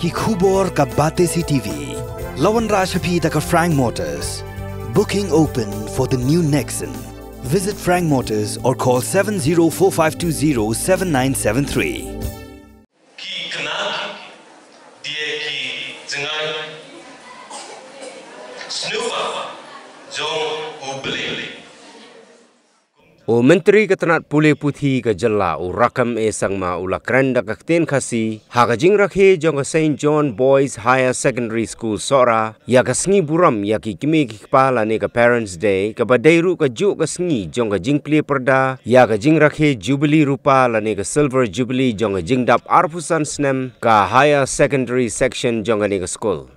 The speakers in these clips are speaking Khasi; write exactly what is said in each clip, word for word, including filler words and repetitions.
Ki khubor ka Batesi T V. La wanrah sha phi da ka Frank Motors. Booking open for the new Nexon. Visit Frank Motors or call seven zero four five two zero seven nine seven three. Ki khynnah ki, die ki jngai sngewbha jong U Blei. U Myntri ka tnat pule puthi ka jylla u Rakkam A Sangma u la kren da ka ktien Khasi ha ka jingrakhe jong ka Saint John Boys Higher Secondary School Sohra ïa ka sngi burom ïa ki kmie ki kpa lane ka Parents Day, kaba dei ruh ka juh ka sngi jong ka jingplie pyrda ïa ka jingrakhe Jubilee Rupa lane ka Silver Jubilee jong ka jingdap arphew san snem ka Higher Secondary Section jong kane ka skul.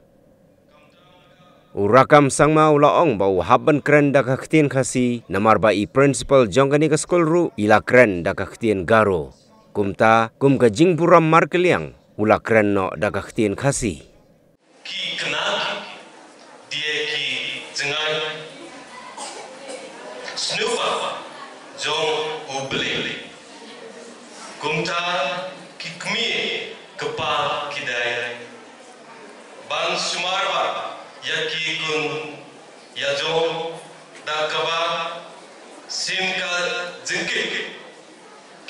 U Rakkam Sangma u la ong ba u hap ban kren da ka ktien Khasi namar ba i principal jong kane ka skul ruh i la kren da ka ktien Garo. Kumta, kum ka jingburom markylliang, u la kren noh da ka ktien Khasi. Ki khynnah ki, die ki jngai sngewbha jong U Blei. Kumta ki kmie kpa ki dei ban sumar bha ïa ki khun ïa jong da kaba shim ka jingkit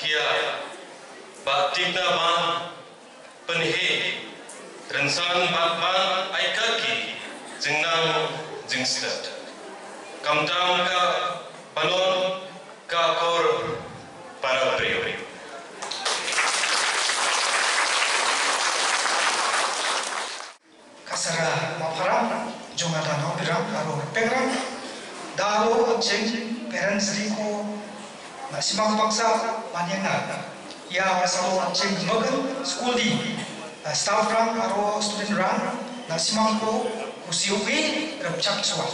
kiba tip na ba pynheh rynsan bad ban ai ka ki jingnang jingstet. Khamtam ka balon ka kor para briew. Ka Sara Mapharam jong nga da Nongbiram aro Pengram da aro ching parents di ko na simang baksa manyanga. Ïa ka salo ching magan school di, eh, staff rang aro student rang na simang ko ku siu wi rep chak chwa.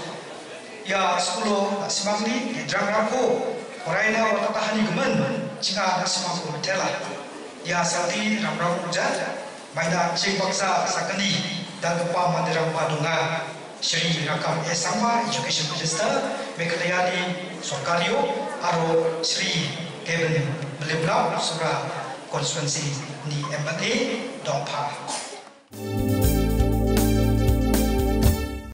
Ïa school na simang di di drang rang ko. Korai na wa tata hani gemen chinga na simang ko metela. Ïa sati ram ram uja. Maida ching baksa sakani da kpa mandirang badunga. Shri Rakkam A Sangma, Education Minister, Meghalaya ni sorkar ïoh, aro Shri Kevin Melimblau, Sohra Constituency ni M L A, Dongpha.